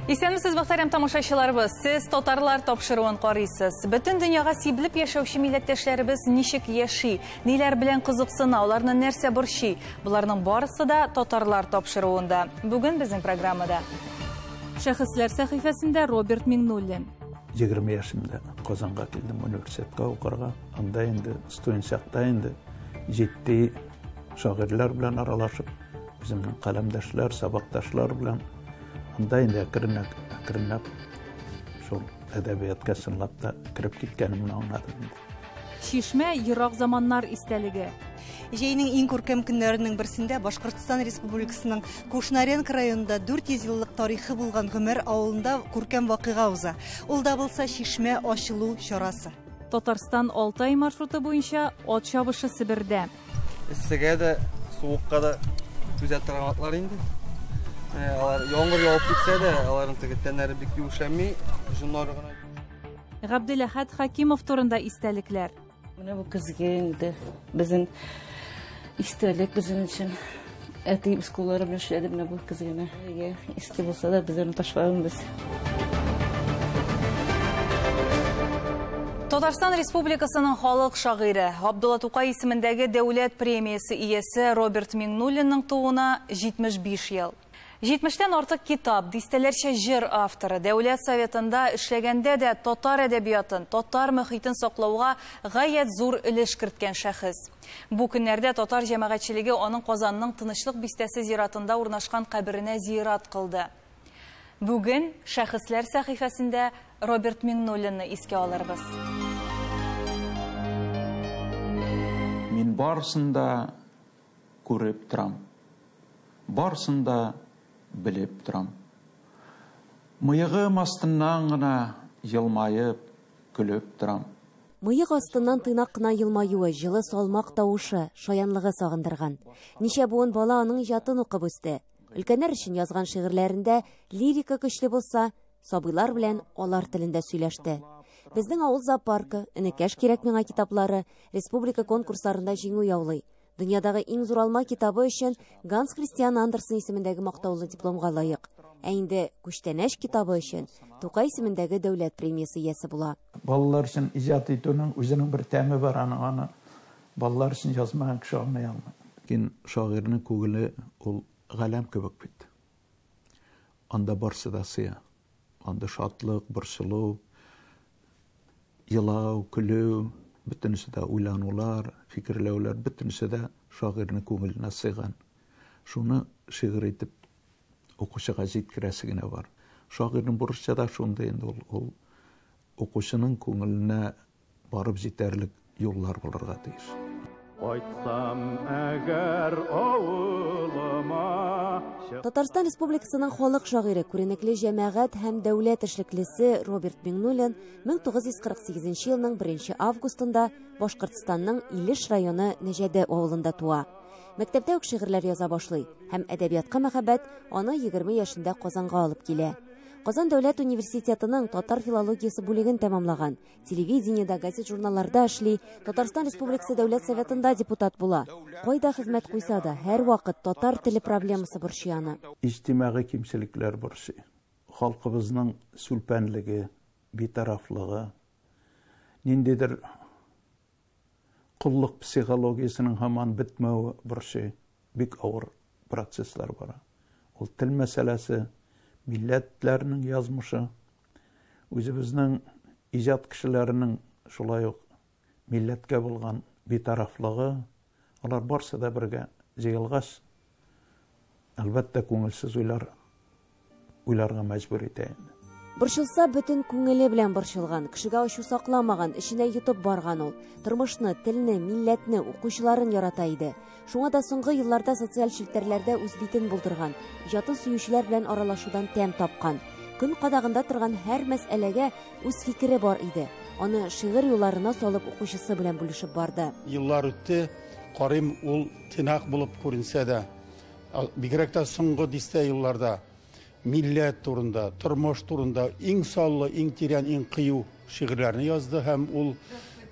Исәнмесез, мөхтәрәм тамашачыларыбыз. Сез татарлар тапшыруын карыйсыз. Бөтен дөньяга сибелеп яшәүче милләттәшләребез ничек яши, ниләр белән кызыксына, аларны нәрсә борчый? Боларның барысы да татарлар тапшыруында. Бүген безнең программада. Шәхесләр сәхифәсендә Роберт Миңнуллин. 20 яшемдә Казанга килдем университетка укырга. Анда инде студент чакта инде җитди шагыйрьләр белән аралашып, үземнең каләмдәшләр, сабакташлар белән анда инде әкренләп шул әдәбиятка чынлап та кереп киткәнемне аңладым инде. Чишмә ерак заманнар истәлеге. Җәйнең иң күркәм көннәренең берсендә Башкортстан Республикасының Кушнаренко районында 400 еллык тарихы булган Гомәр авылында күркәм вакыйга уза. Ул да булса чишмә ачылу чарасы. Татарстан Алтай маршруты буенча ат чабышы Себердә. Эссегә дә, суыкка да түзә торган атлар инде. Алар яңгыр явып китсә дә, аларның теге тәннәре бик юшәми, җоннары гына. Габделәхәт Хакимов турында истәлекләр. Менә бу көзге инде безнең истәлек безнең өчен. Әти үз куллары белән эшләде менә бу көзгене. Иске булса да без аны ташламыйбыз. Татарстан Республикасының халык шагыйре Габдулла Тукай исемендәге дәүләт премиясе иясе Роберт Миңнуллинның тууына 75 ел. 70-тән артык китап, дистәләрчә җыр авторы, Дәүләт Советында эшләгәндә дә татар әдәбиятын, татар мөхитен саклауга гаять зур өлеш керткән шәхес. Бу көннәрдә татар җәмәгатьчелеге аның Казанның Тынычлык бистәсе зиратында урнашкан каберенә зират кылды. Бүген Шәхесләр сәхифәсендә Роберт Миңнуллинны искә алырбыз. Мин барысын да күреп торам. Барысын да белеп торам. Мыегым астыннан гына елмаеп, көлеп торам. Мыек астыннан тыйнак кына елмаюы, җылы салмак тавышы, шаянлыгы сагындырган. Ничә буын бала аның иҗатын укып үсте. Өлкәннәр өчен язган шигырьләрендә лирика көчле булса, сабыйлар белән алар телендә сөйләште. Безнең авыл зоопаркы, Энекәш кирәк миңа китаплары республика конкурсларында җиңү яулый. Дөньядагы иң зур алма китабы өчен Ганс Христиан Андерсен исемендәге мактаулы дипломга лаек. Ә инде Күчтәнәч китабы өчен Тукай исемендәге дәүләт премиясе иясе була. Балалар өчен иҗат итүнең үзенең бер тәме бар, аны балалар өчен язмаган кеше аңлый алмый. Ләкин шагыйрьнең күңеле ул галәм кебек бит. Анда барсы да сыя. Анда шатлык, борчылу, елау, көлү, бөтенесе дә уйланулар, фикерләүләр, бөтенесе дә шагыйрьнең күңеленә сыйган. Шуны шигырь итеп укучыга җиткерәсе генә бар. Шагыйрьнең бурычы да шундый инде ул, ул укучының күңеленә барып җитәрлек юллар булырга тиеш. Кайтсам әгәр авылыма. Татарстан Республикасының халык шагыйре, күренекле җәмәгать һәм дәүләт эшлеклесе Роберт Миңнуллин 1948 елның 1 августында Башкортстанның Илеш районы Нәҗәде авылында туа. Мәктәптә үк шигырьләр яза башлый һәм әдәбиятка мәхәббәт аны 20 яшендә Казанга алып килә. Казан дәүләт университетының татар филологиясе бүлеген тәмамлаган. Телевидениедә, газет-журналларда эшли, Татарстан Республикасы Дәүләт Советында депутат була. Кайда хезмәт куйса да, һәр вакыт татар теле проблемасы борчый аны. Иҗтимагый кимчелекләр борчый. Халкыбызның сүлпәнлеге, битарафлыгы, ниндидер коллык психологиясенең һаман бетмәве борчый. Бик авыр процесслар бара. Ул тел мәсьәләсе, милләтләрнең язмышы, үзебезнең иҗат кешеләренең шулай ук милләткә булган битарафлыгы, алар барсы да бергә җыелгач, әлбәттә, күңелсез уйлар уйларга мәҗбүр итә инде. Борчылса, бөтен күңеле белән борчылган, кешегә ачу сакламаган, эченә йотып барган ул. Тормышны, телне, милләтне, укучыларын ярата иде. Шуңа да соңгы елларда социаль челтәрләрдә үз битен булдырган, иҗатын сөючеләр белән аралашудан тәм тапкан. Көн кадагында торган һәр мәсьәләгә үз фикере бар иде. Аны шигырь юлларына салып укучысы белән бүлешеп барды. Еллар үтте, карыйм, ул тыйнак булып күренсә дә, бигрәк тә соңгы дистә елларда милләт турында, тормыш турында иң саллы, иң тирән, иң кыю шигырьләрне язды һәм ул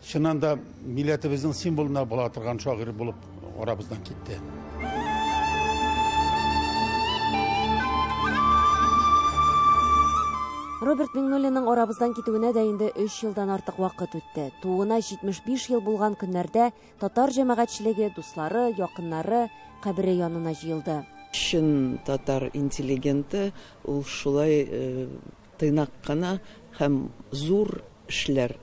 чыннан да милләтебезнең символына була торган шагыйрь булып арабыздан китте. Роберт Миңнуллинның арабыздан китүенә дә инде 3 елдан артык вакыт үтте. Тууына 75 ел булган көннәрдә татар җәмәгатьчелеге, дуслары, якыннары кабере янына җыелды. Чын татар интеллигенты ул шулай тыйнак кына һәм зур эшләр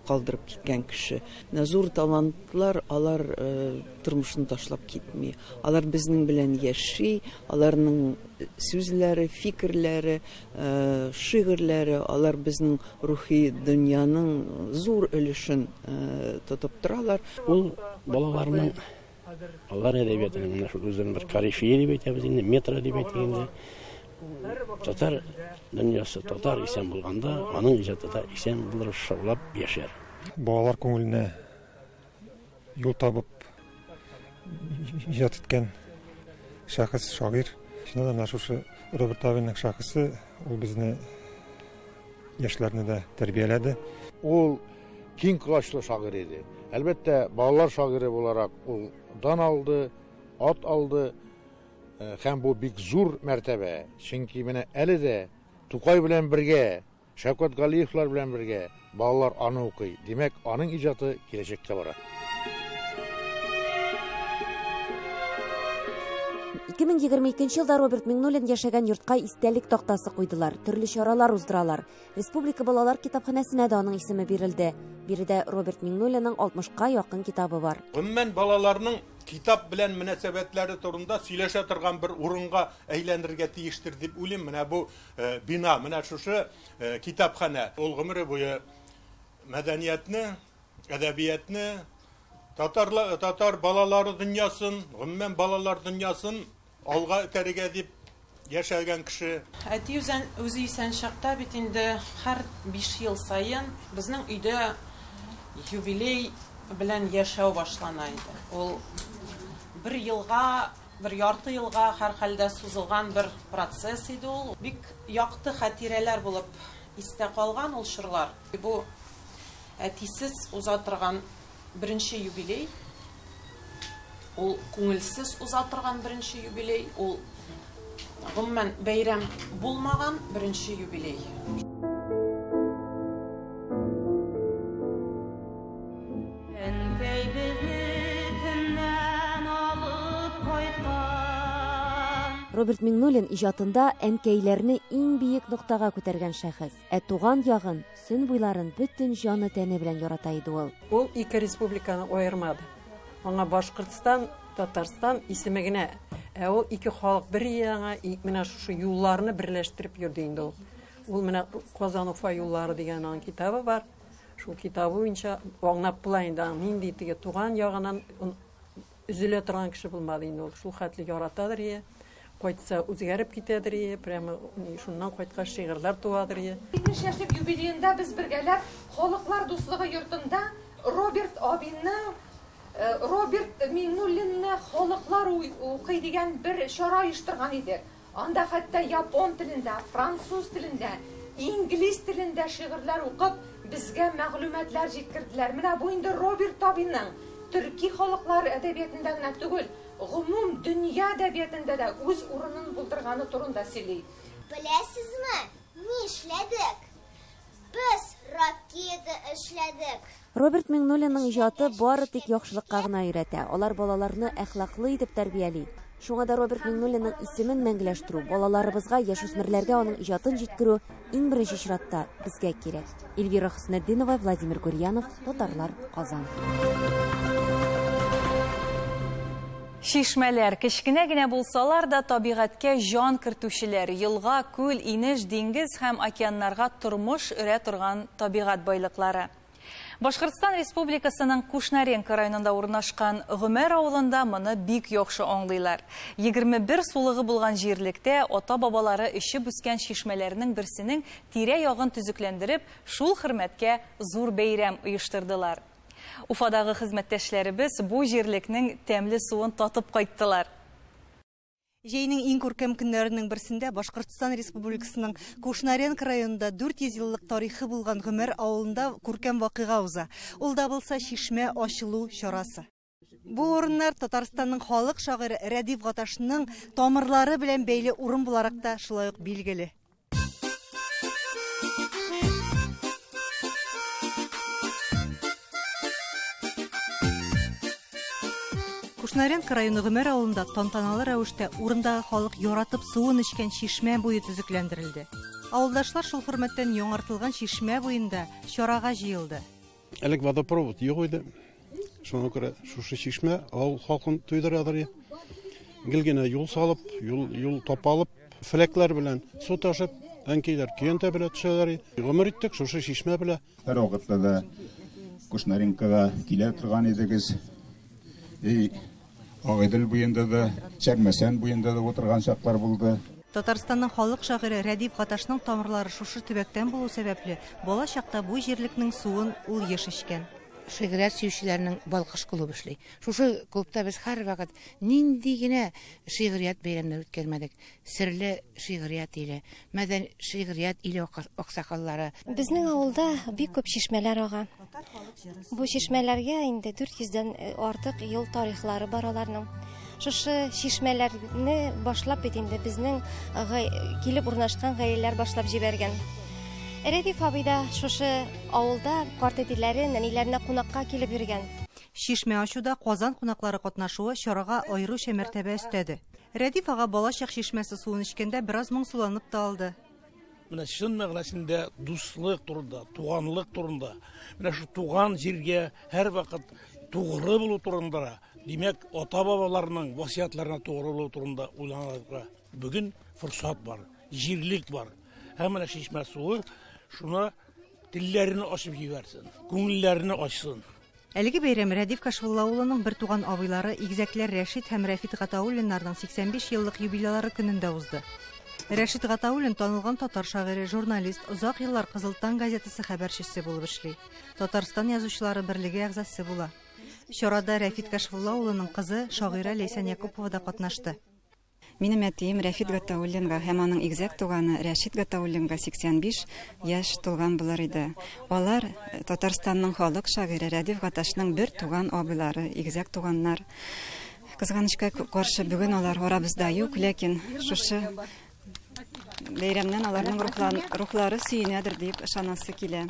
калдырып киткән кеше. Зур талантлар алар тормышын ташлап китми. Алар безнең белән яши, аларның сүзләре, фикерләре, шигырьләре, алар безнең рухи дөньяның зур өлешен тотып торалар. Ул балаларның алар әдәбиятының менә шул үзенең бер корифее дип әйтәбез инде, метро дип әйтик инде. Татар дөньясы, татар исән булганда, аның иҗаты да исән булыр, шаулап яшәр. Балалар күңеленә юл табып иҗат иткән шәхес, шагыйрь. Чыннан да менә шушы Роберт абыйның шәхесе, ул безне яшьләрне дә тәрбияләде. Ул киң колачлы шагыйрь иде. Әлбәттә, балалар шагыйре буларак ул дан алды, ат алды. Һәм бу бик зур мәртәбә. Чөнки менә әле дә Тукай белән бергә, Шәүкәт Галиевлар белән бергә балалар аны укый. Димәк, аның иҗаты киләчәккә бара. 2022 елда Роберт Миңнуллин яшәгән йортка истәлек тактасы куйдылар, төрле чаралар уздыралар. Республика балалар китапханәсенә дә аның исеме бирелде. Биредә Роберт Миңнуллинның 60-ка якын китабы бар. Гомумән, балаларның китап белән мөнәсәбәтләре турында сөйләшә торган бер урынга әйләнергә тиештер дип уйлыйм. Менә бу бина, менә шушы китапханә. Ул гомере буе мәдәниятне, әдәбиятны, татар балалары дөньясын, гомумән балалар дөньясын алга этәрергә дип яшәгән кеше. Әти үзе исән чакта бит инде һәр 5 ел саен безнең өйдә юбилей белән яшәү башлана иде. Ул бер елга, бер ярты елга һәр хәлдә сузылган бер процесс иде ул. Бик якты хатирәләр булып истә калган ул чорлар. Бу әтисез уза торган беренче юбилей, ул күңелсез уза торган беренче юбилей, ул гомумән бәйрәм булмаган беренче юбилей. Роберт Миңнуллин иҗатында әнкәйләрне иң биек ноктага күтәргән шәхес. Ә туган ягын, Сөн буйларын бөтен җаны тәне белән ярата иде ул. Ул ике республиканы аермады. Аңа Башкортстан, Татарстан исеме генә. Ә ул ике халык бер яңа, менә шушы юлларны берләштереп йөрде инде ул. Ул менә Казан Уфа юллары дигән аның китабы бар. Шул китабы буенча аңлап була инде аның нинди теге туган ягынан өзелә торган кеше булмады инде ул. Шул хәтле яратадыр ие. Кайтса үзгәреп китәдер ие, прямо шуннан кайткач шигырьләр туадыр ие. 70 яшьлек юбилеенда без бергәләп Халыклар дуслыгы йортында Роберт абиның Роберт Миңнуллинны халыклар укый дигән бер чара оештырган идек. Анда хәтта япон телендә, француз телендә, инглиз телендә шигырьләр укып, безгә мәгълүматлар җиткерделәр. Менә бу инде Роберт абиның төрки халыклар әдәбиятында гына түгел, гомум дөнья әдәбиятында да үз урынын булдырганы турында сөйли. Беләсезме, ни эшләдек? Без ракета эшләдек. Роберт Миңнуллинның иҗаты бары тик яхшылыкка гына өйрәтә. Алар балаларны әхлаклы итеп тәрбияли. Шуңа да Роберт Миңнуллинның исемен мәңгеләштерү, балаларыбызга, яшүсмерләргә аның иҗатын җиткерү иң беренче чиратта безгә кирәк. Эльвира Хөснетдинова, Владимир Гурьянов, Татарлар, Казан. Чишмәләр кечкенә генә булсалар да табигатькә җан кертүчеләр, елга, күл, инеш, диңгез һәм океаннарга тормыш өрә торган табигать байлыклары. Башкортстан Республикасының Кушнаренко районында урнашкан Гомәр авылында моны бик яхшы аңлыйлар. 21 сулыгы булган җирлектә ата-бабалары эчеп үскән чишмәләрнең берсенең тирә-ягын төзекләндереп, шул хөрмәткә зур бәйрәм оештырдылар. Уфадагы хезмәттәшләребез бу җирлекнең тәмле суын татып кайттылар. Җәйнең иң күркәм көннәренең берсендә Башкортстан Республикасының Кушнаренко районында 400 еллык тарихы булган Гомәр авылында күркәм вакыйга уза. Ул да булса чишмә ачылу чарасы. Бу урыннар Татарстанның халык шагыйре Рәдиф Гаташның тамырлары белән бәйле урын буларак та шулай ук билгеле. Кушнаренко районы Гомәр авылында тантаналы рәвештә урындагы халык яратып суын эчкән чишмә буе төзекләндерелде. Авылдашлар шул хөрмәттән яңартылган чишмә буенда чарага җыелды. Элек водопровод юк иде. Шуңа күрә шушы чишмә авыл халкын туйдырадыр. Гел генә юл салып, юл тапалып, фләкләр белән су ташып, әнкәйләр көянтә белән төшәләр. Гомер иттек шушы чишмә белән. Һәр вакытта да Кушнаренкога килә торган идегез. Агыйдел буенда да, Чәрмәсән буенда да утырган чаклар булды. Татарстанның халык шагыйре Рәдиф Гаташның тамырлары шушы төбәктән булу сәбәпле, бала чакта бу җирлекнең суын ул еш эчкән. Шигърият сөючеләрнең Балкыш клубы эшли. Шушы клубта без һәрвакыт нинди генә шигърият бәйрәмнәре үткәрмәдек. Серле шигърият иле, мәдәни шигърият иле аксакаллары. Безнең авылда бик күп чишмәләр ага. Бу чишмәләргә инде 400дән артык ел тарихлары бар аларның. Шушы чишмәләрне башлап бит инде безнең килеп урнашкан гаиләләр башлап җибәргән. Рәдиф абый да шушы авылда карт әтиләре, нәниләренә кунакка килеп йөргән. Чишмә ачуда Казан кунаклары катнашуы чарага аеруча мәртәбә өстәде. Рәдиф ага балачак чишмәсе суын эчкәндә бераз моңсуланып та алды. Менә чын мәгънәсендә дуслык турында, туганлык турында, менә шу туган җиргә һәрвакыт тугры булу турында, димәк, ата-бабаларның васыятьләренә тугры булу турында уйланырга бүген форсат бар, җирлек бар. Һәм менә чишмә суы шуны телләрен ачып җибәрсен, күңелләрен ачсын. Әлеге бәйрәм Рәдиф Кашфулла улының бер туган абыйлары игезәкләр Рәшит һәм Рәфит Гатауллиннарның 85 еллык юбилейлары көнендә узды. Рәшит Гатауллин танылган татар шагыйре, журналист, озак еллар Кызыл таң газетасы хәбәрчесе булып эшли. Татарстан язучылары берлеге әгъзасы була. Чарада Рәфит Кашфулла улының кызы шагыйрә Ләйсән Якупова да катнашты. Минем әтием Рәфит Гатауллинга һәм аның игезәк туганы Рәшит Гатауллинга 85 яшь тулган булыр иде. Алар Татарстанның халык шагыйре Рәдиф Гаташның бер туган абыйлары, игезәк туганнар. Кызганычка каршы бүген алар арабызда юк, ләкин шушы бәйрәмнән аларның рухлары сөенәдер дип ышанасы килә.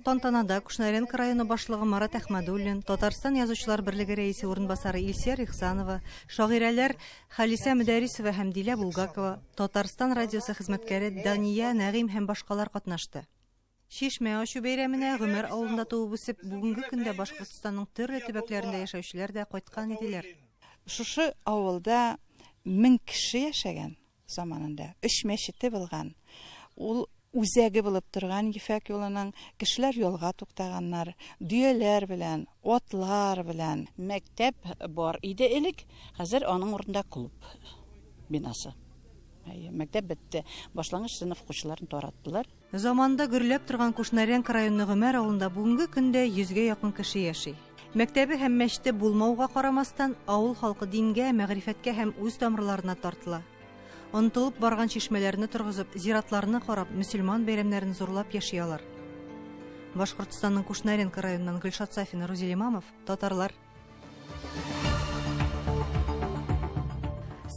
Тантанада Кушнаренко районы башлыгы Марат Әхмәдуллин, Татарстан Язучылар берлеге рәисе урынбасары Илсөяр Ихсанова, шагыйрәләр Халисә Мөдәрисова һәм Дилә Булгакова, Татарстан радиосы хезмәткәре Дания Нәгыйм һәм башкалар катнашты. Чишмә ачу бәйрәменә Гомәр авылында туып үсеп, бүгенге көндә Башкортстанның төрле төбәкләрендә яшәүчеләр дә кайткан иделәр. Шушы авылда 1000 кеше яшәгән заманында, 3 мәчете булган. Ул үзәге булып торган Ефәк юлының кешеләр юлга туктаганнар, дөяләр белән, атлар белән. Мәктәп бар иде элек, хәзер аның урынында клуб бинасы. Мәктәп бетте. Башлангыч сыйныф укучыларын тараттылар. Заманда гөрләп торган Кушнаренко районы Гомәр авылында бүгенге көндә 100гә якын кеше яши. Мәктәбе һәм мәчете булмауга карамастан, авыл халкы дингә, мәгърифәткә һәм үз тамырларына тартыла. Онытылып барган чишмәләрне торгызып, зиратларны карап, мөселман бәйрәмнәрен зурлап яши алар. Башкортстанның Кушнаренко районыннан Гөлшат Сафина, Рузил Имамов, Татарлар.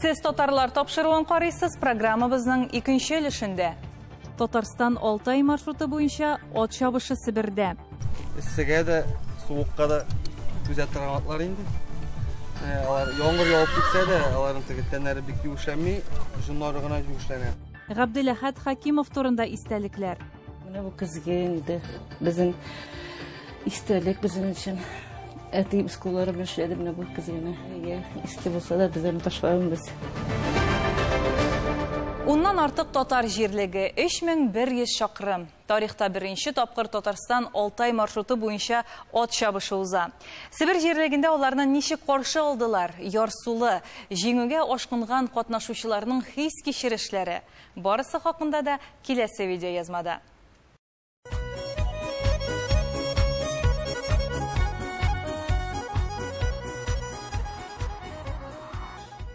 Сез Татарлар тапшыруын карыйсыз, программабызның икенче өлешендә. Татарстан Алтай маршруты буенча ат чабышы Себердә. Эссегә дә, суыкка да түзә торган атлар инде. Алар яңгыр явып китсә дә, аларның теге тәннәре бик юешләнми, җоннары гына юешләнә. Габделәхәт Хәкимов турында истәлекләр. Менә бу көзге инде безнең истәлек безнең өчен. Әти үз куллары белән эшләде менә бу көзгене. Иске булса да без аны ташламыйбыз. Уннан артык татар җирлеге, 3100 чакрым. Тарихта беренче тапкыр Татарстан Алтай маршруты буенча ат чабышы уза. Себер җирлегендә аларны ничек каршы алдылар? Ярсулы, җиңүгә ашкынган катнашучыларның хис-кичерешләре. Барысы хакында да киләсе видеоязмада.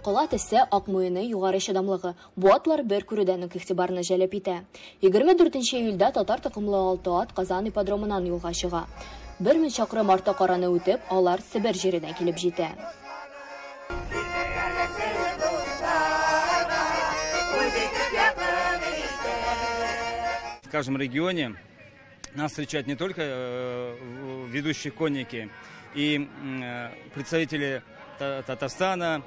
Кола төсе, ак муены, югары чыдамлыгы. Бу атлар бер күрүдән үк игътибарны җәлеп итә. 24 июльдә татар токымлы 6 ат Казан ипподромыннан юлга чыга. 1000 чакрым арта караны үтеп, алар Себер җиренә килеп җитә. В каждом регионе нас встречают не только ведущие конники и представители Татарстана,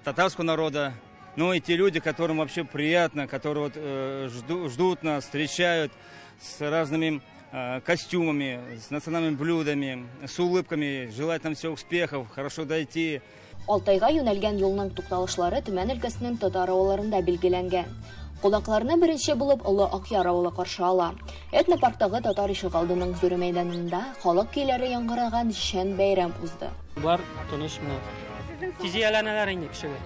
татарского народа, но и те люди, которым вообще приятно, которые вот ждут нас, встречают с разными костюмами, с национальными блюдами, с улыбками, желают нам всех успехов, хорошо дойти. Алтайга юнәлгән юлның тукталышлары Төмән өлкәсенең татар авылларында билгеләнгән. Кунакларны беренче булып Олы Акъяр авылы каршы ала. Этнопарктагы татар ишегалдының зур мәйданында халык көйләре яңгыраган чын бәйрәм узды. Бар тыныч менә. Тиз ияләнәләр инде кешегә.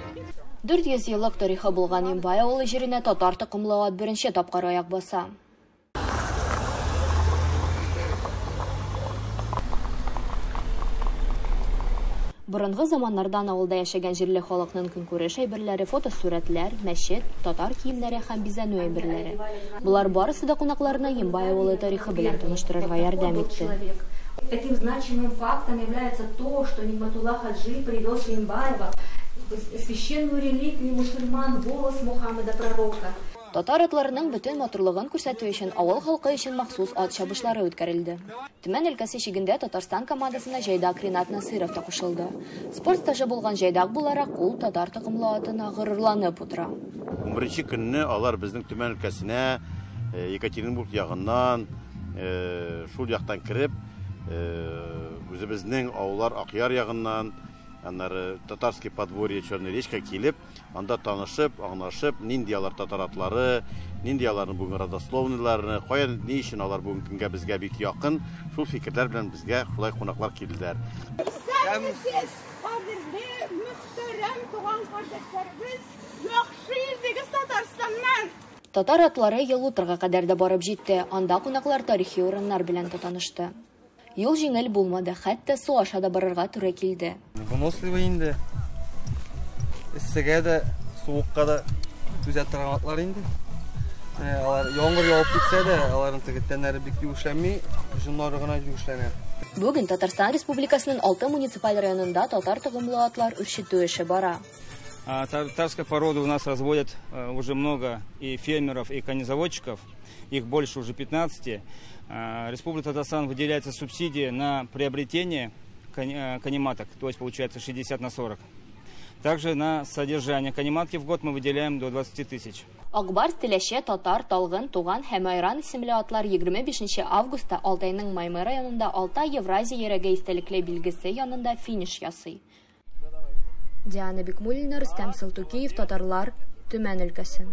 400 еллык тарихы булган Имбай авылы җиренә татар токымлы ат беренче тапкыр аяк баса. Борынгы заманнардан авылда яшәгән җирле халыкның көнкүреш әйберләре, фотосурәтләр, мәчет, татар киемнәре һәм бизәнү әйберләре. Болар барысы да кунакларны Имбай авылы тарихы белән таныштырырга ярдәм итте. Таким значимым фактом является то, что Нигматулла Хаджи привез в Имбаево священную реликвию мусульман, волос Мухаммеда пророка. Татар атларының бөтен матурлыгын күрсәтү өчен авыл халкы өчен махсус ат чабышлары үткәрелде. Төмән өлкәсе чигендә Татарстан командасына җайдак Ринат Насыров та кушылды. Спорт стажы булган җайдак буларак ул татар токымлы атына горурланып утыра. 11 көнне алар безнең Төмән өлкәсенә Екатеринбург ягыннан, шул яктан кереп, үзебезнең авыллар Акъяр ягыннан, аннары Татарский подворье, Черная речка килеп, анда танышып, аңлашып, нинди алар татар атлары, нинди аларның бүген родословныйлары, кая ни өчен алар бүгенге көнгә безгә бик якын, шул фикерләр белән безгә шулай кунаклар килделәр. Исәнмесез, кадерле, мөхтәрәм туган кардәшләребез, яхшы илдегез Татарстаннан. Татар атлары Ялутырга кадәр дә барып җитте. Анда кунаклар тарихи урыннар белән танышты. Юл җиңел булмады, хәтта су аша да барырга туры килде. Выносливый инде. Эссегә дә, суыкка да түзә торган атлар инде. Алар яңгыр явып китсә дә, аларның теге тәннәре бик юешләнми, җоннары гына юешләнә. Бүген Татарстан Республикасының 6 муниципаль районында татар токымлы атлар үрчетү эше бара. Татарская порода у нас разводят уже много и фермеров, и конезаводчиков. Их больше уже 15. Республика Татарстан выделяется субсидия на приобретение конематок, то есть получается 60 на 40. Также на содержание конематки в год мы выделяем до 20 тысяч. Акбарс, Теләче, Татар, Талгын, Туган һәм Айран исемле атлар 25 августта Алтайның Маймы районында Алтай Евразия йөрәге истәлекле билгесе янында финиш ясый. Диана Бикмуллина, Рөстәм Салтукиев, Татарлар, Төмән өлкәсе.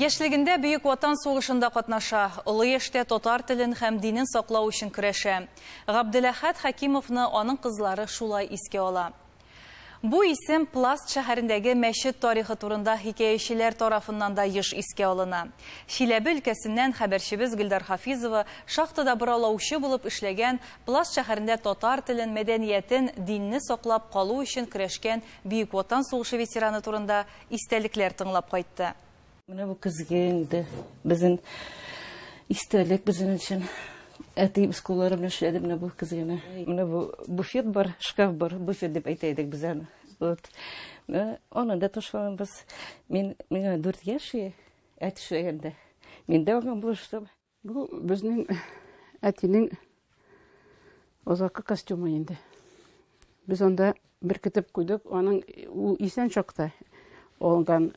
Яшьлегендә Бөек Ватан сугышында катнаша, олы яшьтә татар телен һәм динен саклау өчен көрәшә. Габделәхәт Хәкимовны аның кызлары шулай искә ала. Бу исем Пласт шәһәрендәге мәчет тарихы турында хикәячеләр тарафыннан да еш искә алына. Чиләбе өлкәсеннән хәбәрчебез Гөлдар Хафизова шахтада бораулаучы булып эшләгән Пласт шәһәрендә татар телен, мәдәниятен, динне саклап калу өчен көрәшкән Бөек Ватан сугышы ветераны турында истәлекләр тыңлап кайтты. Менә бу көзге инде безнең истәлек безнең өчен. Әти үз куллары белән эшләде менә бу көзгене. Менә бу буфет бар, шкаф бар, буфет дип әйтә идек без аны. Вот. Менә аны да ташлаганбыз. Мин миңа 4 яшь әти эшләгәндә. Мин дә аңа булыштым. Бу безнең әтинең азаккы костюмы инде. Без анда беркетеп куйдык, аның ул исән чакта алынган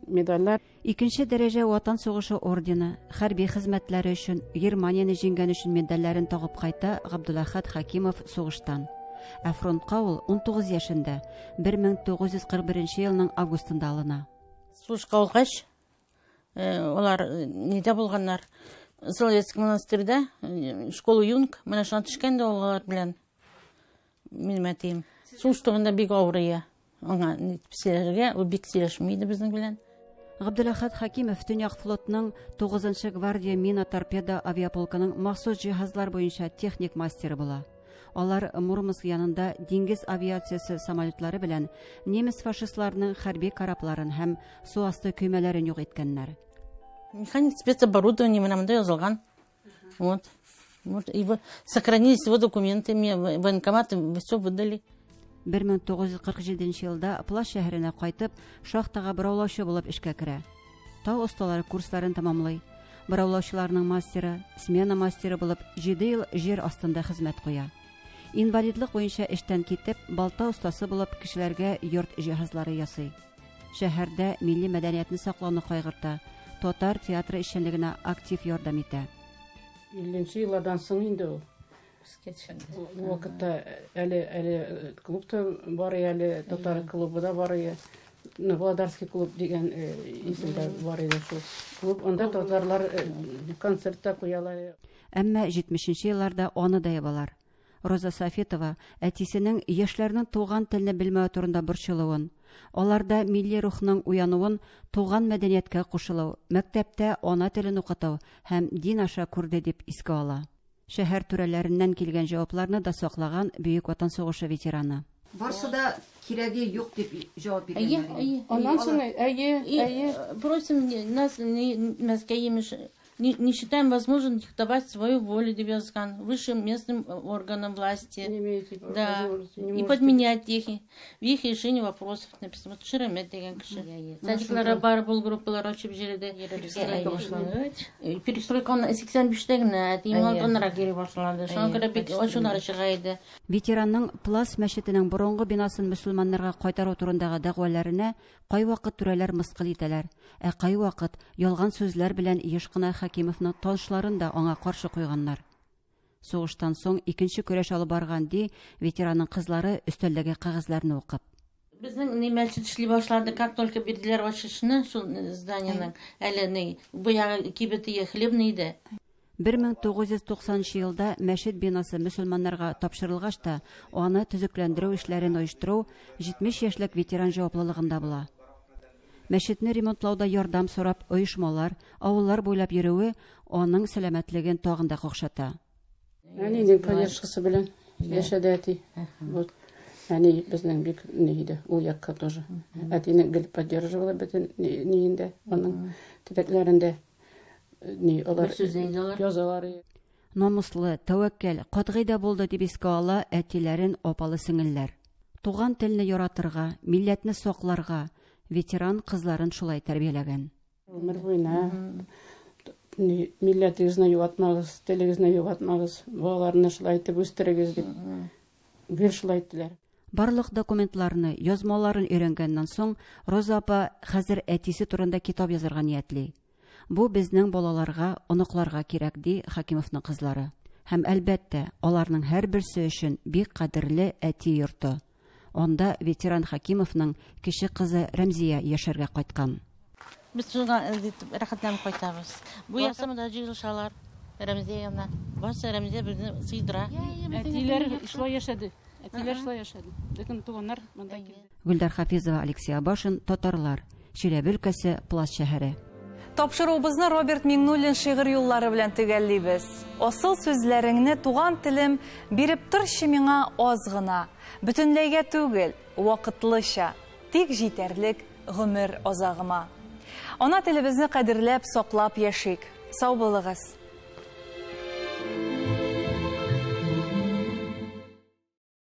медальләр. Икенче дәрәҗә Ватан сугышы ордены, хәрби хезмәтләре өчен, Германияне җиңгән өчен медальләрен тагып кайта Габдуләхәт Хәкимов сугыштан. Ә фронтка ул 19 яшендә, 1941 елның августында алына. Сугышка алгач, алар нидә булганнар? Соловецкий монастырьда, школа юнг, менә шуңа төшкән дә алар белән. Минем әтием. Сугыш турында бик авырыя. Аңа сөйләргә, ул бик сөйләшми иде безнең белән. Габдуләхәт Хәкимов Төньяк флотның 9 гвардия мина торпеда авиаполкының махсус җиһазлар буенча техник мастеры була. Алар Мурманск янында диңгез авиациясе самолетлары белән немец фашистларының хәрби корабларын һәм су асты көймәләрен юк иткәннәр. Механик спецоборудование менә монда язылган. Вот. Вот его сохранились его документы, мне военкоматы все выдали. 1947 елда Пласт шәһәренә кайтып, шахтага бораулаучы булып эшкә керә. Тау осталары курсларын тәмамлый. Бораулаучыларның мастеры, смена мастеры булып 7 ел җир астында хезмәт куя. Инвалидлык буенча эштән китеп, балта остасы булып кешеләргә йорт җиһазлары ясый. Шәһәрдә милли мәдәниятне саклауны кайгырта, татар театры эшчәнлегенә актив ярдәм итә. 50 еллардан соң инде ул. Ул вакытта әле әле клуб та бар әле, татар клубы да бар иде. Володарский клуб дигән исемдә бар иде шул клуб. Анда татарлар концерт та куялар. Әмма 70 елларда аны да ябалар. Роза Сафитова әтисенең яшьләрнең туган телне белмәве турында борчылуын, аларда милли рухның уянуын туган мәдәнияткә кушылу, мәктәптә ана телен укыту һәм дин аша күрде дип искә ала. Шәһәр түрәләреннән килгән җавапларны да саклаган Бөек Ватан сугышы ветераны. Барсы да кирәге юк дип җавап биргәннәр. Әйе, әйе. Аннан соң, әйе, әйе. Просим нас не Мәскәү имеш, не считаем возможным диктовать свою волю, дип язган высшим местным органам власти. Не имеете Да. возможности, не И можете. подменять их в их решении вопросов написано. Вот Шеремет дигән кеше. Садиклары бар, бул группалар ачып җирдә. Перестройка башлангач. Перестройка 85-тә генә, әтием алданрак йөри башлады. Шуңа күрә бик ачулары чыга иде. Ветеранның Плас мәчетенең борынгы бинасын мөселманнарга кайтару турындагы дәгъваларына кайвакыт түрәләр мыскыл итәләр, ә кайвакыт ялган сүзләр белән еш кына Хәкимовның танышларын да аңа каршы куйганнар. Сугыштан соң икенче көрәш алып барган ди ветеранның кызлары өстәлдәге кәгазьләрне укып. Безнең ни мәчет эшли башлады, как только бирделәр ачышны шул зданиеның, әле ни бу ягы кибете хлебный иде. 1990 елда мәчет бинасы мөселманнарга тапшырылгач та, аны төзекләндерү эшләрен оештыру 70 яшьлек ветеран җаваплылыгында була. Мәчетне ремонтлауда ярдәм сорап оешмалар, авыллар буйлап йөрүе аның сәламәтлеген тагын да какшата. Әнинең поддержкасы белән яшәде әти. Вот. Әни безнең бик ни иде, ул якка тоже. Әтине гел поддерживала бөтен ниендә, аның теләкләрендә. Ни алар Бер сүз әйтә алар. язалар. Намуслы, тәвәккәл, катгый да булды дип искә ала әтиләрен апалы сеңелләр. Туган телне яратырга, милләтне сакларга ветеран кызларын шулай тәрбияләгән. Гомер буена ни, милләтегезне югалтмагыз, телегезне югалтмагыз, балаларны шулай итеп үстерегез дип гел шулай әйттеләр. Барлык документларны, язмаларын өйрәнгәннән соң, Роза апа хәзер әтисе турында китап язарга ниятли. Бу безнең балаларга, оныкларга кирәк, ди Хәкимовның кызлары. Һәм әлбәттә, аларның һәрберсе өчен бик кадерле әти йорты. Анда ветеран Хәкимовның кече кызы Рәмзия яшәргә кайткан. Без шуңа рәхәтләнеп кайтабыз. Бу ясамада җыелышалар. Рәмзия янына. Барсы Рәмзия безне сыйдыра. Әтиләр шулай яшәде. Әтиләр шулай яшәде. Бөтен туганнар монда килде. Гөлдар Хафизова, Алексей Абашин, Татарлар, Чиләбе өлкәсе, Плас шәһәре. Тапшыруыбызны Роберт Миңнуллин шигырь юллары белән төгәллибез. Асыл сүзләреңне туган телем биреп торчы миңа аз гына. Бөтенләйгә түгел, вакытлыча, тик җитәрлек гомер азагыма. Ана телебезне кадерләп, саклап яшик. Сау булыгыз.